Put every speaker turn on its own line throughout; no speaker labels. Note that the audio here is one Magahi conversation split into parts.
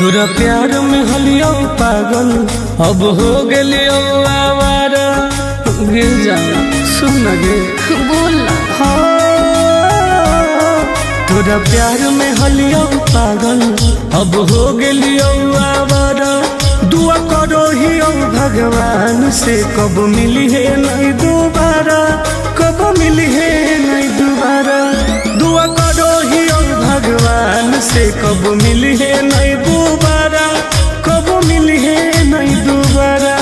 तोरा प्यार में हलियो पागल अब हो गेलियो आवारा। गिर जा सुन गे
बोल ना।
हाँ, तोरा प्यार में हलियो पागल अब हो गेलियो आवारा। दुआ करो ही भगवान से कब मिली है नहीं दोबारा, कब मिली है नहीं दोबारा। दुआ करो ही भगवान से कब मिली है नहीं दोबारा, कब मिली है नहीं दोबारा।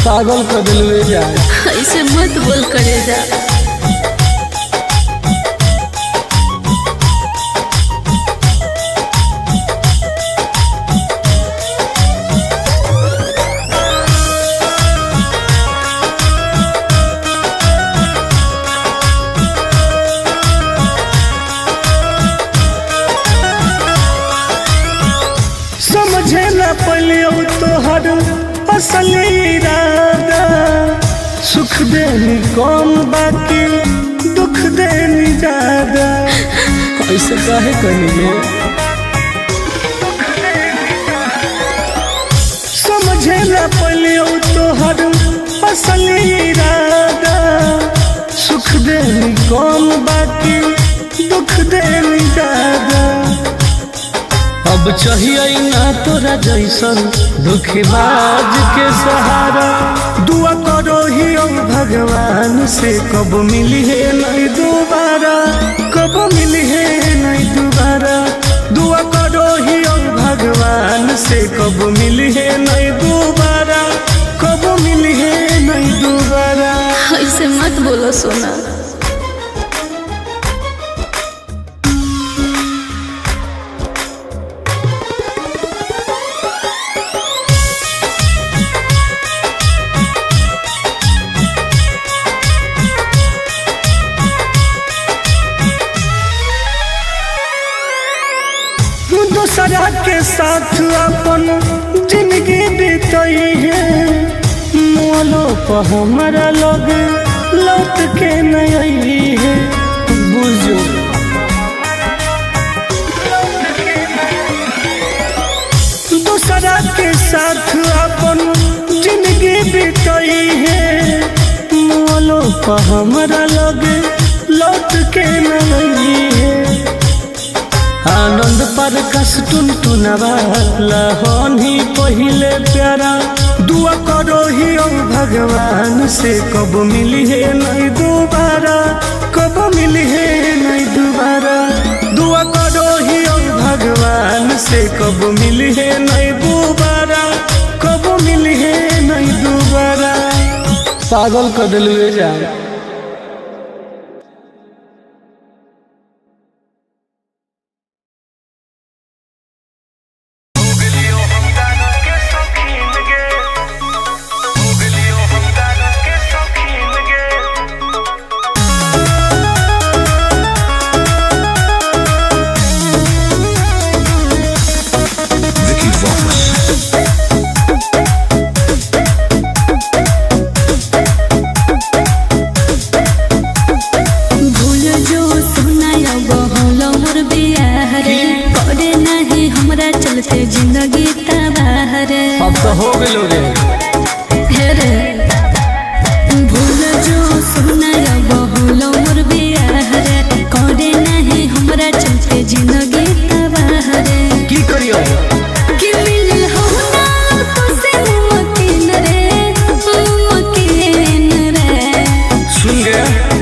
पागल कर दिलवे जाए।
ऐसे मत बोल करे जा।
समझे न पलियो तोहर असली इरादा। सुख देनी कम बाकी दुख देनी ज्यादा। ऐसे काहे कहिए। समझे न पलियो तोहर असली इरादा। सुख देनी कम बाकी दुख देनी ज्यादा। अब चाहिए ना तोरा जैसन दुखबाज के सहारा। दुआ करो ही भगवान से कब मिली है नहीं दोबारा, कब मिली है नहीं दोबारा। दुआ करो ही भगवान से कब मिली है नहीं दोबारा, कब मिली है नहीं दोबारा।
ऐसे मत बोलो सोना।
दूसरा के साथ अपन जिंदगी बीतई है, मोलो पर हमारा लोग लौट के नहीं है। बुझो दूसरा के साथ अपन जिंदगी बीतई है, मोलो पर हमारा लोग लौट के नहीं है। आनंद पर कस टुन टुनवा लहनी पहिले प्यारा। दुआ करो ही भगवान से कब मिली है नहीं दोबारा, कब मिली है नहीं दोबारा। दुआ करो ही भगवान से कब मिली है नहीं दोबारा, कब मिली है नहीं दोबारा। पागल कर दिलवे जाए।
Vicky Vox.
भूल जो सोना अब होलो मोर बियाह रे, करे नहीं हमरा चलते जिंदगी तबाह रे।
अब तो हो गेलो रे।
हे रे भूल जो सोना अब होलो मोर बियाह रे, करे नहीं हमरा चलते जिंदगी तबाह रे।
की करियो
कि मिलल हो ना तो से मुमकिन रे, मुमकिन रे।
सुन गे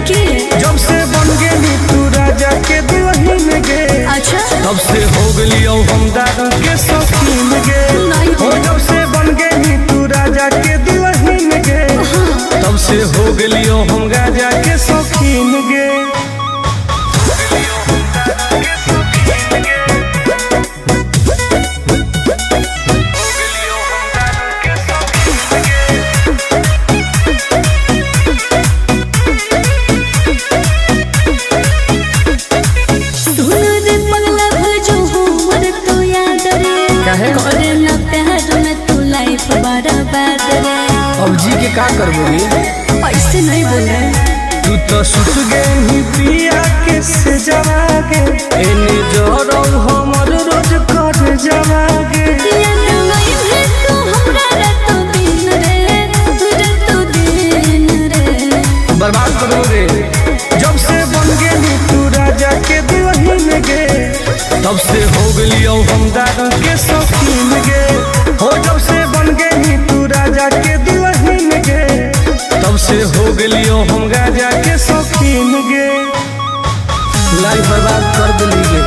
कि
जब से बन गेली तू राजा के दुल्हन गे,
अच्छा
तब से हो गेलियो हम दारू के शौकीन गे।
नहीं।
हो जब से बन गेली तू राजा के दुल्हन गे, तब से हो गेलियो हम राजा के शौकीन गे।
सुन रे पगला भजो हमर तो याद रे,
काहे?
करे ना प्यार में तू लाइफ बर्बाद रे।
अब जी के का करबो गे?
ऐसे नहीं बोले।
तू तो सुत गे ही पिया के से जवागे, एने जरो हमर रोज कर जवागे। तब से हो गलियो हम दारू के शौकीन गे। हो जब से बन गई तू राजा के दुल्हन गे, तब से हो गलियो हम गाजा के शौकीन गे।
लाइफ बर्बाद कर दिली गे।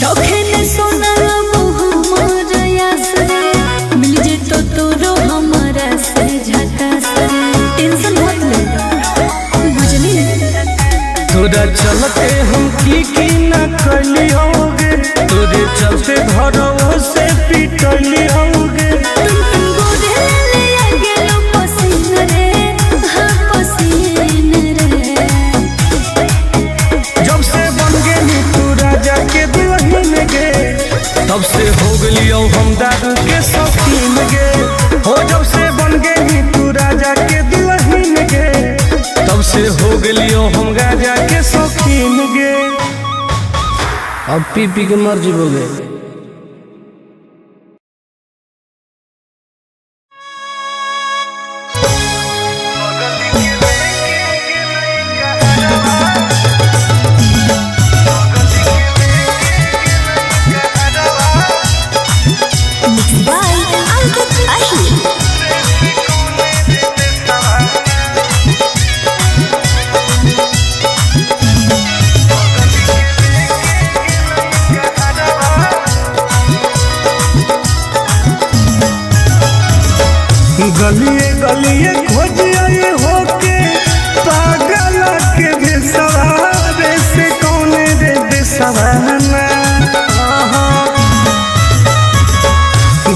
रखे सोना मोर यास रे, मिल जेतो तोरो हमारा से झकास रे। टेंशन मत ले, बुझली।
तोरा चलते हम की की ना कैली होगे, तोरे चलते घरों से पिटली होगे।
तुम तुम गोरे ले आ गेलो पसीन रे, हाँ पसीन रे।
जब से बन गेली तू राजा के दुल्हन गे, तब से हो गलियो हम दारू के शौकीन गे। हो जब से बन गेली तू राजा के दुल्हन गे, तब से हो गलियो हम गाजा के शौकीन गे।
अब पी पी के मर जीवोगे।
बाय अंकित अहिर।
गलिए गलिए खोजिए होके पागल के भेसवारे से कौन रे देसवाना।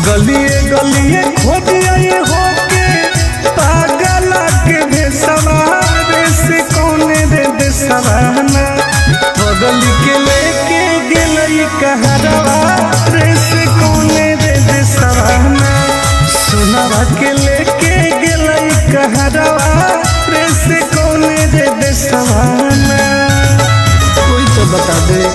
गलिए गलिए खोजिए होके पागल के भेसवारे से कौन रे देसवाना। बगल के लेके गेलई कहरवा रे से कौन रे देसवाना। सोनावा के लेके गेलई कहरवा रे से कौन रे देसवाना।
कोई तो बता दे।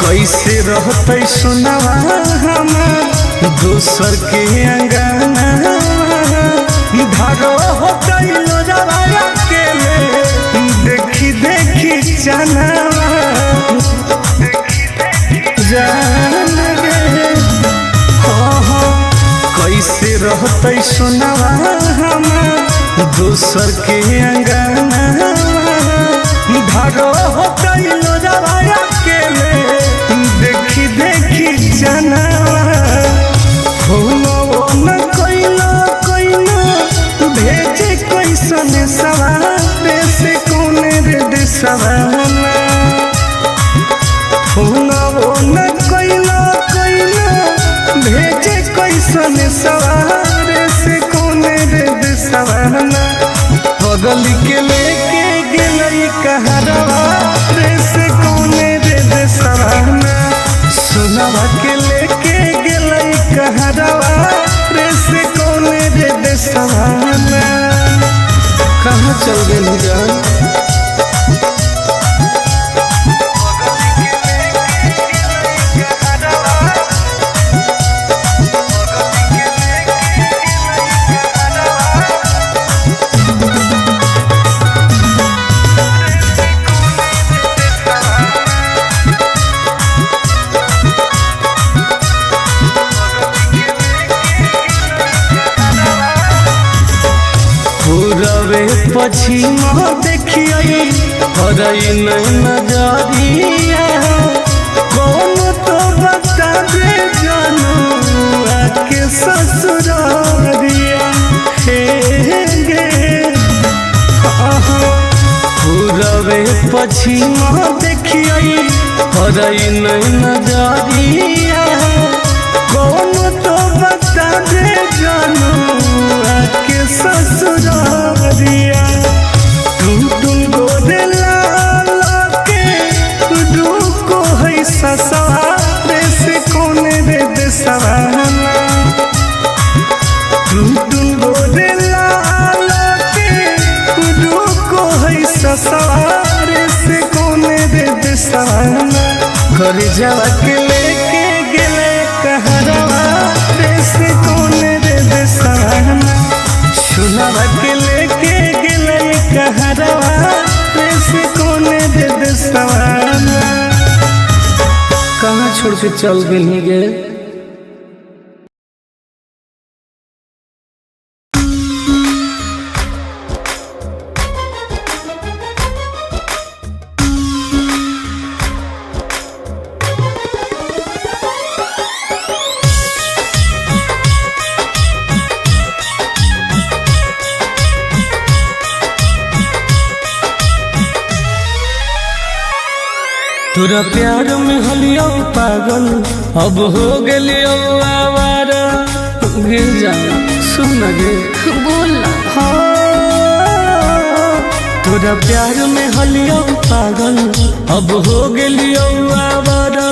कैसे रहते सुनवा हमार दोसर के अंगना, धारो होते लोजवा अकेले देखी देखी चनावा जान गे। हाँ हाँ, कैसे रहते सुनवा हमार दोसर के अंगना, धारो होते लोजवा अकेले देखी देखी चनावा। फोनो न कइलो कइलो भेजे कैसन सवार से कौन रे देसवाना। फोनो न कइलो कइलो भेजे कैसन सवार से कौन रे देसवाना। बगल के लेके गेलई कहरवा रे से कौन रे देसवाना। सोनावा के लेके गेलई कहरवा रे से कौन रे देसवाना।
कहाँ चल गए जान।
पूरबे पछिम देखिए हरई नजरिया, कौन तो बता दे जानू आके ससुरारिया। हे गे पूरबे पछिम देखिए हरई नजरिया, कौन तो बता रे जानुआ के ससुरारिया। टुन टुन गोरे लाल के रुको है ससुरारे से कौन रे देसवाना। टुन टुन गोरे लाल के रुको है ससुरारे से कौन रे देसवाना। घर जावा के लेके गेले कहरवा रे से कौन रे देसवाना। सुनावा के लेके गेले कहरवा रे से कौन रे देसवाना।
कहाँ छोड़ के चल गेली गे।
तोरा प्यार में हलियो पागल अब हो गेलियो आवारा।
गिर जा सुन गे।
बोल ना।
हाँ, तोरा प्यार में हलियो पागल अब हो गेलियो आवारा।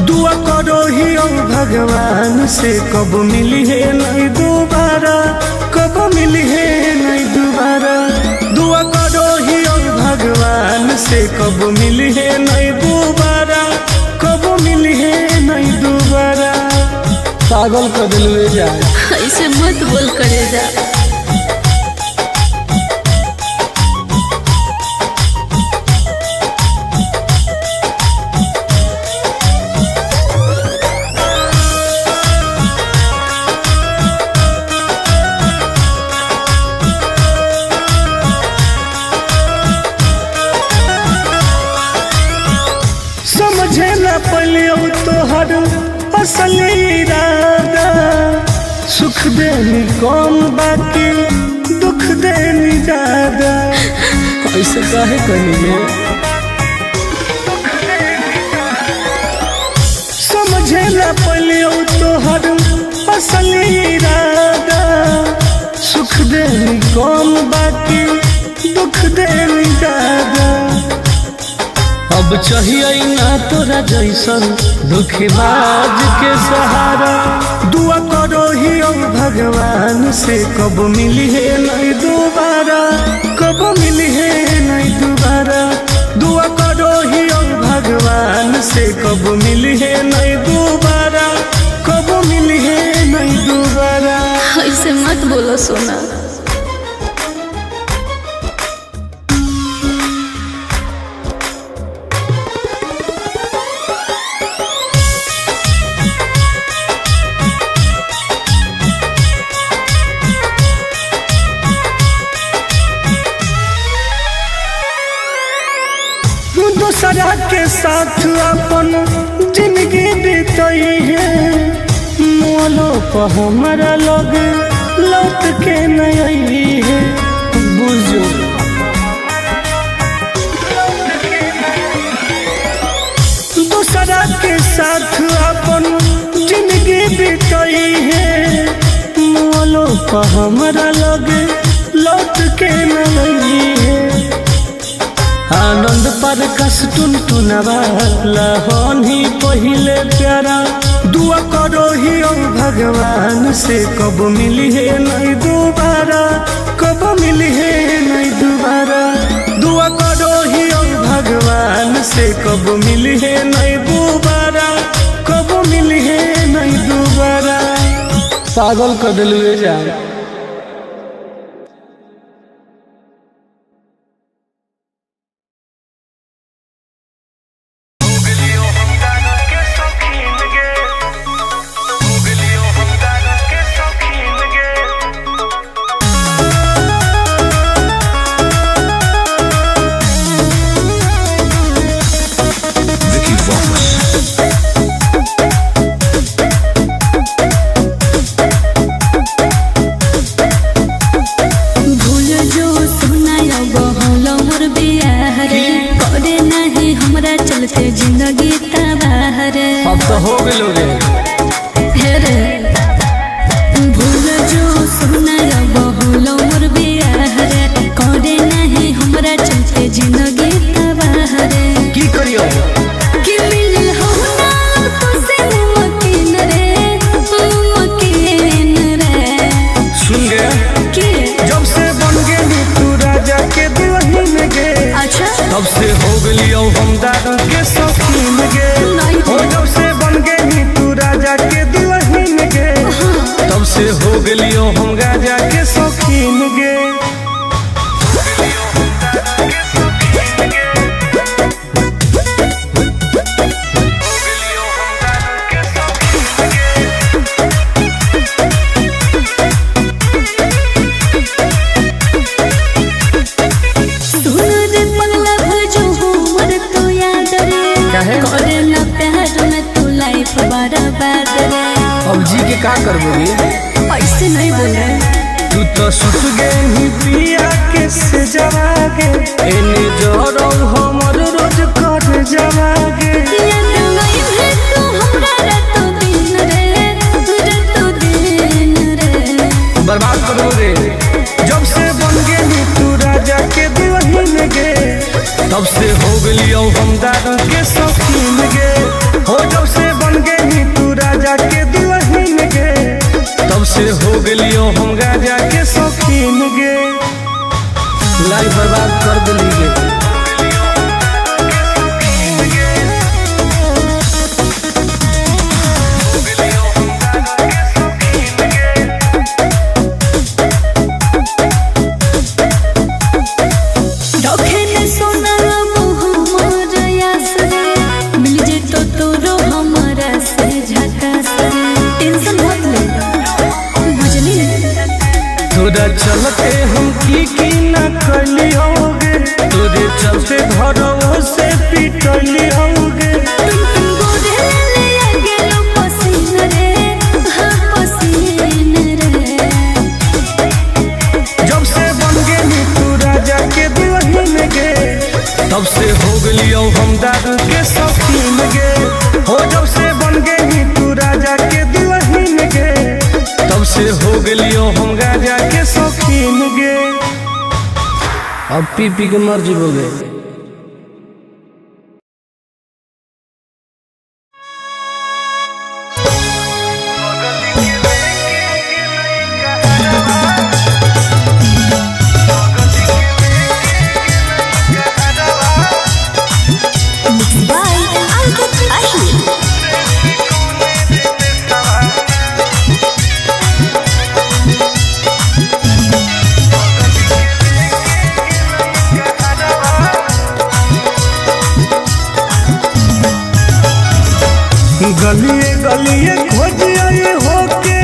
दुआ करो ही भगवान से कब मिली है नहीं दोबारा, कब मिली है नहीं दोबारा। दुआ करो ही भगवान से कब मिली है नहीं दोबारा, कब मिली है नहीं दोबारा।
पागल कर दिलवे जा।
ऐसे मत बोल करे जा।
समझे न पलियो तोहर असली इरादा। सुख देनी कम बाकी दुख देनी ज्यादा।
ऐसे काहे कही गे।
समझे न पलियो तोहर असली इरादा। सुख देनी कम बाकी दुख देनी ज्यादा।
अब चाहिए ना तोरा जैसन दुखबाज के सहारा।
दुआ करो ही भगवान से कब मिली है नहीं दोबारा, कब मिली है नहीं दोबारा। दुआ करो ही भगवान से कब मिली है नहीं दोबारा, कब मिली है नहीं दोबारा।
ऐसे मत बोलो सोना।
दूसरा के साथ अपन जिंदगी बीतई है, मोलो पर हमारा लोग लौट के नहीं है।
बुझो
दूसरा के साथ अपन जिंदगी बीतई है, मोलो पर हमारा लोग लौट के नहीं है।
आनंद पर कस टुन टुनवा लहन ही पहिले प्यारा।
दुआ करो ही भगवान से कब मिली है नहीं दोबारा, कब मिली है नहीं दोबारा। दुआ करो ही भगवान से कब मिली है नहीं दोबारा, कब मिली है नहीं दोबारा।
पागल कर दिलवे जा।
Vicky Vox.
भूल जो सोना अब होलो मोर बियाह रे, करे नहीं हमरा चलते जिंदगी तबाह रे।
अब तो हो गेलो रे।
हे रे
काहे?
करे ना प्यार में तू लाइफ बर्बाद रे।
अब जी के का करबोगे?
ऐसे नहीं बोल रहे।
तू तो सुत गई पिया के से जवागे, एने जरो हमर रोज कर जवागे।
याद आई है तू हमरा रातों दिन रे, रातों दिन रे।
बर्बाद करो रे। जब से बन गेली तू राजा के दुल्हन गे, तब से हो गेलियो हम दारू के शौकीन गे। हो जब से बन गेली तू राजा के दुल्हन गे, तब से हो गेलियो हम राजा के शौकीन गे। लाइफ बर्बाद कर दिली गे।
रखे ने सोना मोर यास रे, मिल जेतो तोरो हमारा से झकास रे। टेंशन मत ले, बुझली?
तोरा चलते हम की की ना कैली होगे, तोरे चलते घरों से पिटली होगे।
तुम तुम गोरे ले आ गेलो पसीन रे, हाँ पसीन रे।
जब से बन गेली तू राजा के दुल्हन गे, तब से हो गेलियो हम दारू के शौकीन गे। हो जब से बन गेली तू राजा के दुल्हन गे, तब से हो गेलियो हम राजा के शौकीन गे। अब पी पी के मर जीवोगे।
बाय अंकित अहिर।
गलिए गलिए खोजिए होके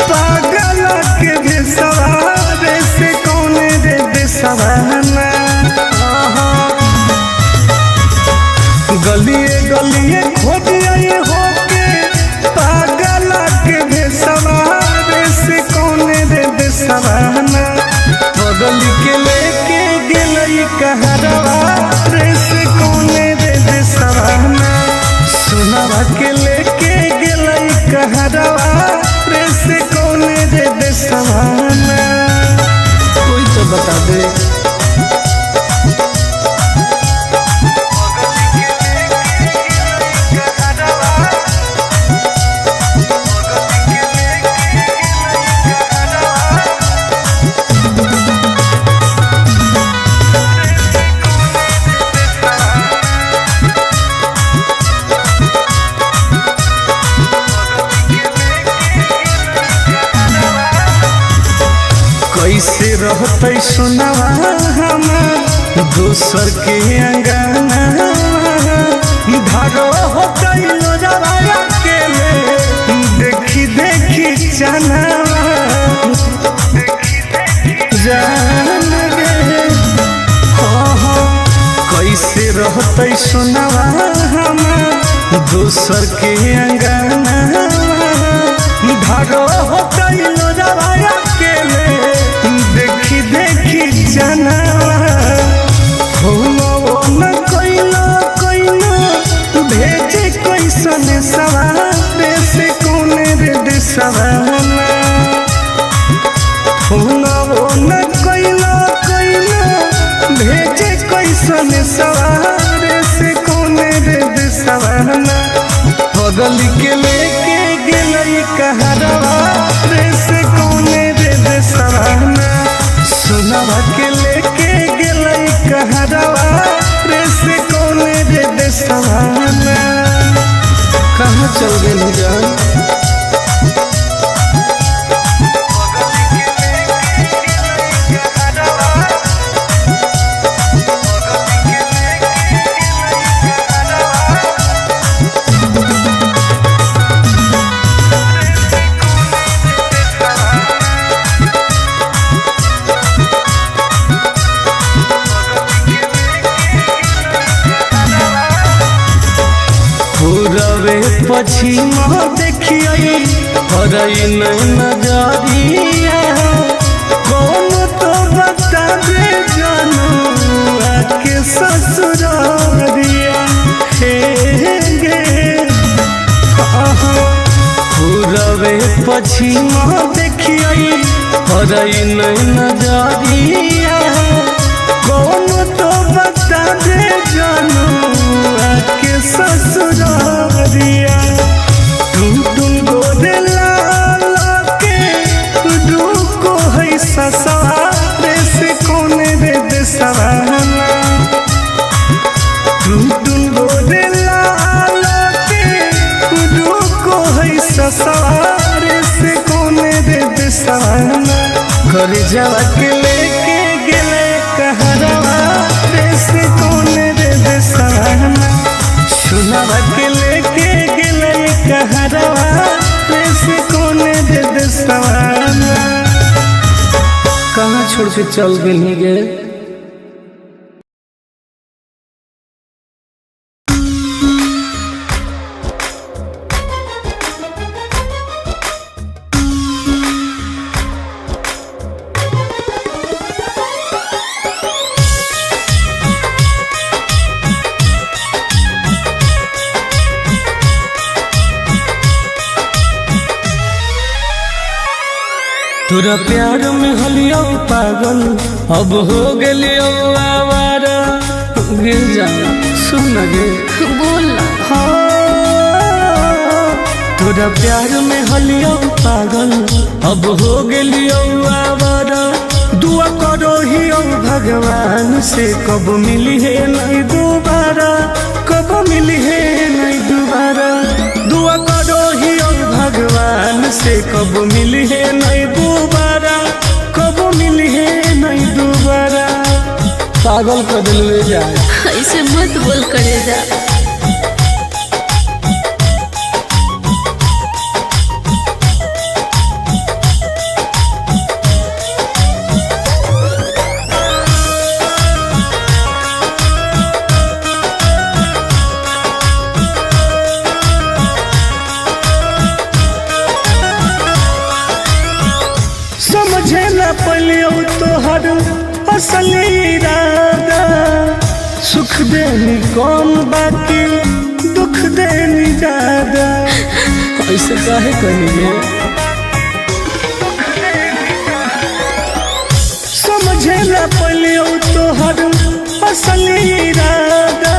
पागल के भेसवारे से कौन रे देसवाना। गलिए गलिए खोजिए होके पागल के भेसवारे से कौन रे देसवाना। बगल के लेके गेलई कहरवा रे से कौन रे देसवाना। सुनवा के लेके गेलई कहरवा रे से कौन रे देसवाना। कोई तो बता दे। कैसे रहते सुनवा हमार दोसर के अंगना, धरो होते लोजवा के ले देखी देखी चनावा जान गे। हाँ हाँ कैसे रहते सुनवा हमार दोसर के अंगना, धरो होते लोजवा के ले देखी देखी चनावा। हो न कोइलो कोइलो भेजे कैसन सवार से कौन रे देसवाना। हो न कोइलो कोइलो भेजे कैसन सवार से कौन रे देसवाना। बगल के लेके गेलई कहरवा रे से कौन रे देसवाना। सुनवा के लेके गेलई कहरवा रे से कौन रे देसवाना। कहाँ चल गेली जान? पूरवे पश्चिम देखिए हरई नजरिया, कौन तो बता दे जनुआ के ससुरारिया। हे गे पूरवे पश्चिम देखिए हरई नजरिया, कौन तो बता दे जनुआ के ससुरारिया। टुन टुन गोरे लाल के रुको है ससुरारे से कौन रे देसवाना। टुन टुन गोरे लाल के रुको है ससुरारे से कौन रे देसवाना। घर जावा के लेके गेले कहरवा रे से कौन रे देसवाना। सुनावा के लेके गेले कहरवा रे से कौन रे देसवाना। कहाँ छोड़ के चल गेली गे। तोरा प्यार में हलियो पागल अब हो गेलियो आवारा। गिर जा सुन गे
बोल ना।
हाँ, तोरा प्यार में हलियो पागल अब हो गेलियो आवारा। दुआ करो ही भगवान से कब मिली है नहीं दोबारा, कब मिली है नहीं दोबारा। दुआ करो ही भगवान से कब मिली है नहीं दोबारा, कब मिली है नहीं दोबारा। पागल कर दिलवे जाए।
ऐसे मत बोल करे जा।
समझे न पलियो तोहर असली इरादा। सुख देनी कम बाकी दुख देनी ज्यादा। ऐसे काहे कहिए। समझे न पलियो तोहर असली इरादा।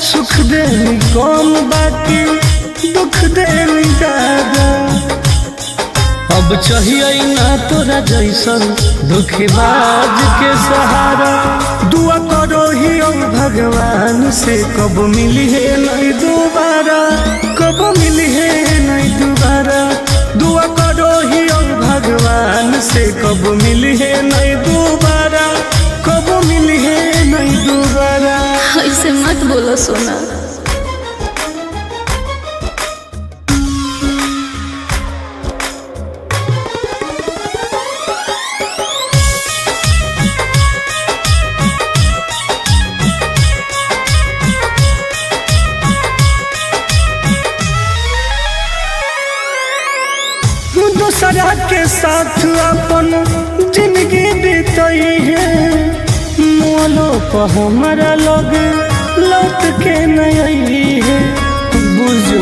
सुख देनी कम बाकी दुख देनी ज्यादा। अब चाहिए ना तोरा जैसन दुखबाज के सहारा। दुआ करो ही भगवान से कब मिली है नहीं दोबारा, कब मिली है नहीं दोबारा। दुआ करो ही भगवान से कब मिली है नहीं दोबारा, कब मिली है नहीं दोबारा।
ऐसे मत बोलो सोना।
दूसरा के साथ अपन जिंदगी बीतई है, मोलो पर हमारा लोग लौट के नहीं है। बुझो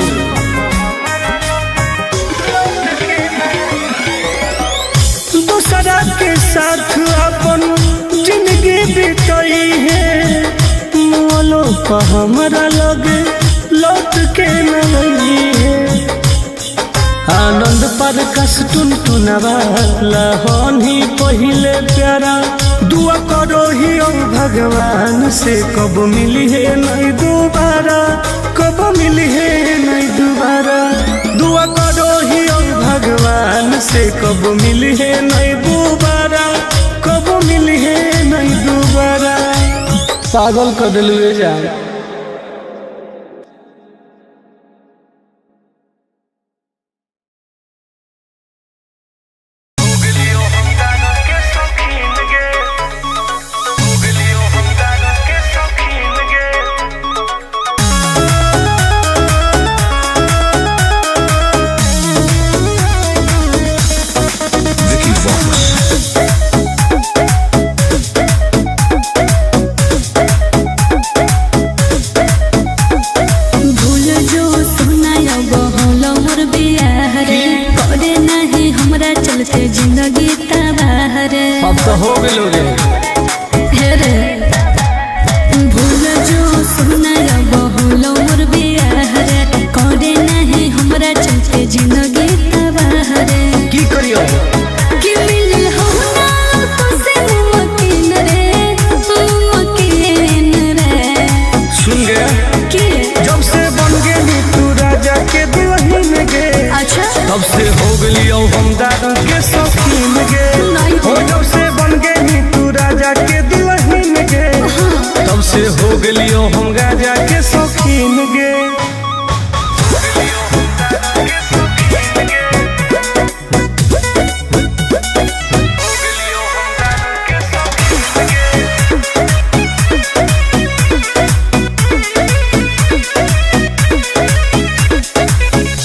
दूसरा के साथ अपन जिंदगी बीतई है, मोलो पर हमारा लोग लौट के नहीं है। आनंद पर कस टुन टुनवा लहनी पहिले प्यारा। दुआ करो ही भगवान से कब मिली है नहीं दोबारा, कब मिली है नहीं दोबारा। दुआ करो ही भगवान से कब मिली है नहीं दोबारा, कब मिली है नहीं दोबारा। पागल कर दिलवे जाए।
जिंदगी तबाह रे।
अब तो हो गेलो रे।
हे रे भूल जो सोना अब होलो मोर बियाह रे, करे नहीं हमरा चलते जिंदगी तबाह रे।
की करियो
कि मिलल हो ना तो से मुमकिन रे, मुमकिन रे।
सुन गया
कि
जब से बन गेली तू राजा के दुल्हन गे,
अच्छा
तब से हो गेलियो हम दारू के शौकीन गे।
नहीं।
हो जब से बन गेली तू राजा के दुल्हन गे, तब से हो गेलियो हम राजा के शौकीन गे।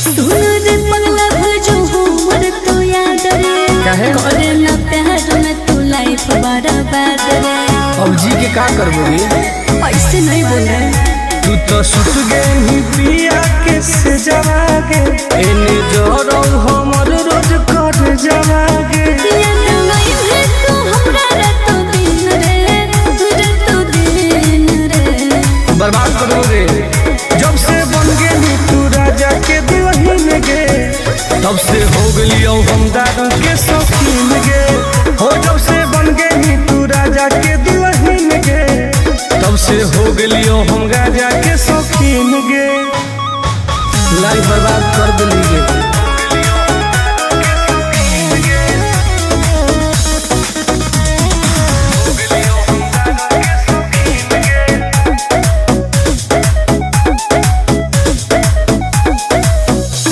सुन रे पगला भजो हो मोर तो याद रे,
काहे?
करे ना प्यार में तू लाइफ बर्बाद रे।
अब जी के का करबो रे?
ऐसे नहीं बोल रहे।
तू तो सुत गेली पिया के से जवागे, एने जरो हमर रोज कर जवागे।
याद आई है तू हमरा रातो दिन रे, रातो दिन रे।
बर्बाद करो रे। जब से बन गेली तू राजा के दुल्हन गे, तब से हो गेलियो हम दारू के शौकीन गे। हो जब से बन गेली तू राजा के दुल्हन गे, तब से हो गेलियो हम राजा के शौकीन गे। लाइफ बर्बाद कर दिली गे।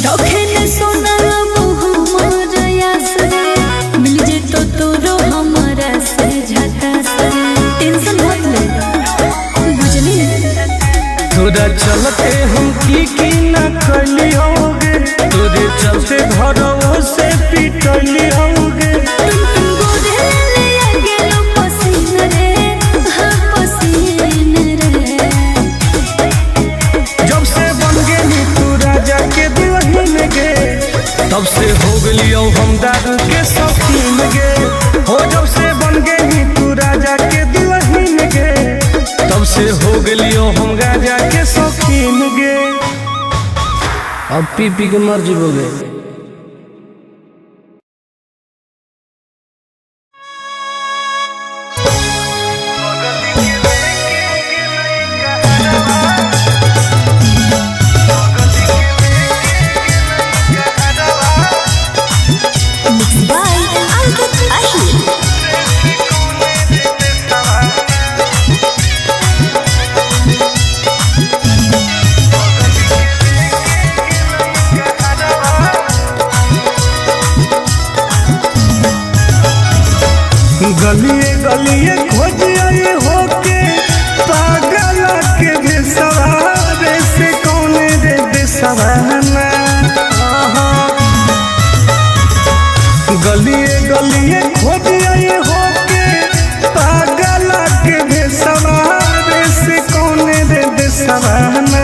रखे न सोना अब हमर आस रे, मिल जेतो तोरो हमरा से झकास रे। टेंशन मत ले बुझली।
तोरा चलते हम की की ना कलियोगे, तोरे चलते घरों से पिटलियोगे।
तुम तुम गोरे ले आ गेलो पसीन रे, हाँ पसीन रे।
जब से बन गेली तू राजा के दुल्हन गे, तब से हो गेलियो हम दारू के शौकीन गे। हो जब से बन गेली तू राजा के दुल्हन गे, तब से हो गेलियो हम राजा के शौकीन गे। अब पी पी के मर जीवोगे।
मिक्स बाय अंकित अहिर।
गलिए गलिए खोजिए होके पागल के भेसवारे से कौन रे देसवाना। गलिए गलिए खोजिए होके पागल के भेसवारे से कौन रे देसवाना।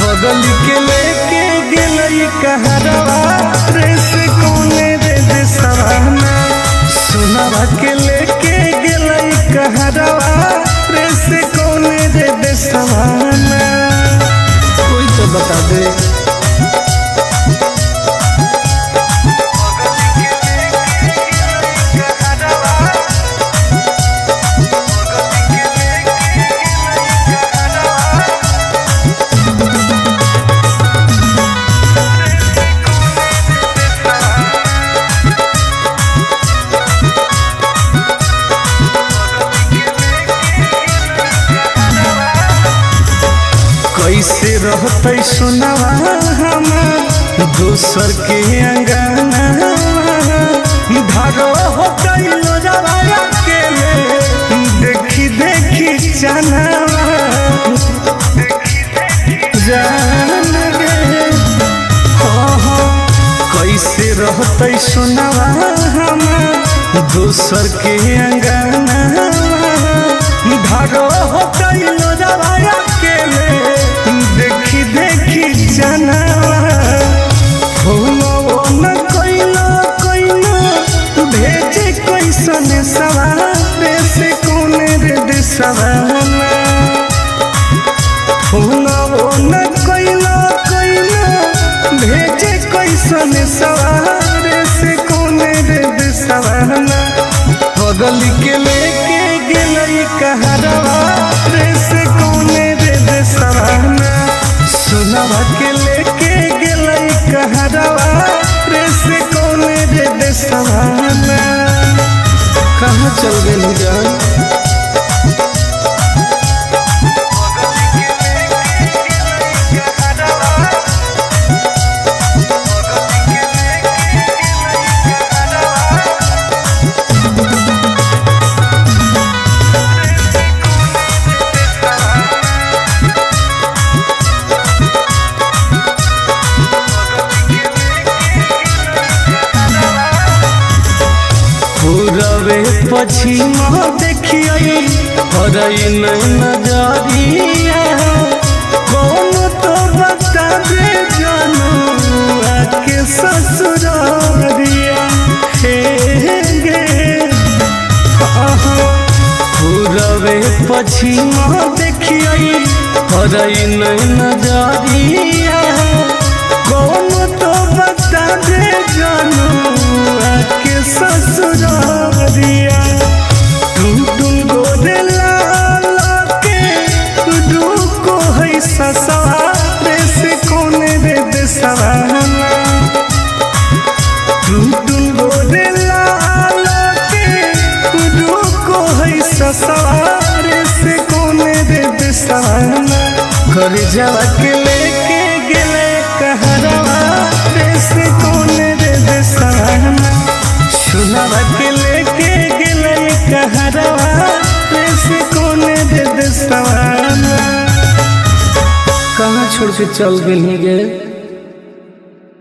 बगल के लेके गेलई कहरवा रे से कौन रे देसवाना। सोनावा के लेके गेलई कहरवा रे से कौन रे देसवाना। कोई तो बता दे। कैसे रहते सोनावा हमार दोसर के अंगना, धारो होते लोजवा के ले देखी देखी चनावा जान रे। हो हो कैसे रहते सोनावा हमार दोसर के अंगना, धारो होते लोजवा के ले देखी देखी चनावा। हो न कोइलो कोइलो भे सन सवारे से कोने रे देसवाना। पगली के लेके गेलई कहरवा रे से कोने रे देसवाना। सोनवा के लेके गेलई कहरवा रे से कोने रे देसवाना। कहाँ चल गेली जान? पूरबे पछिम देखियै हरई नजरिया। कौन तो बता दे जानू आके ससुरारिया। हे गे पूरबे पछिम देखियै हरई नजरिया। कौन तो बता दे जानू आके ससुरारिया। टुन टुन गोरे लाल के रुको है ससुरारे से कोने रे देसवाना। टुन टुन गोरे लाल के रुको है ससुरारे से कोने रे देसवाना। घर जावा के लेके गेले कहरवा रे से कोने रे देसवाना। सुनवा के लेके गेले कहरवा रे से कोने रे देसवाना। कहाँ छोड़ के चल गेली गे?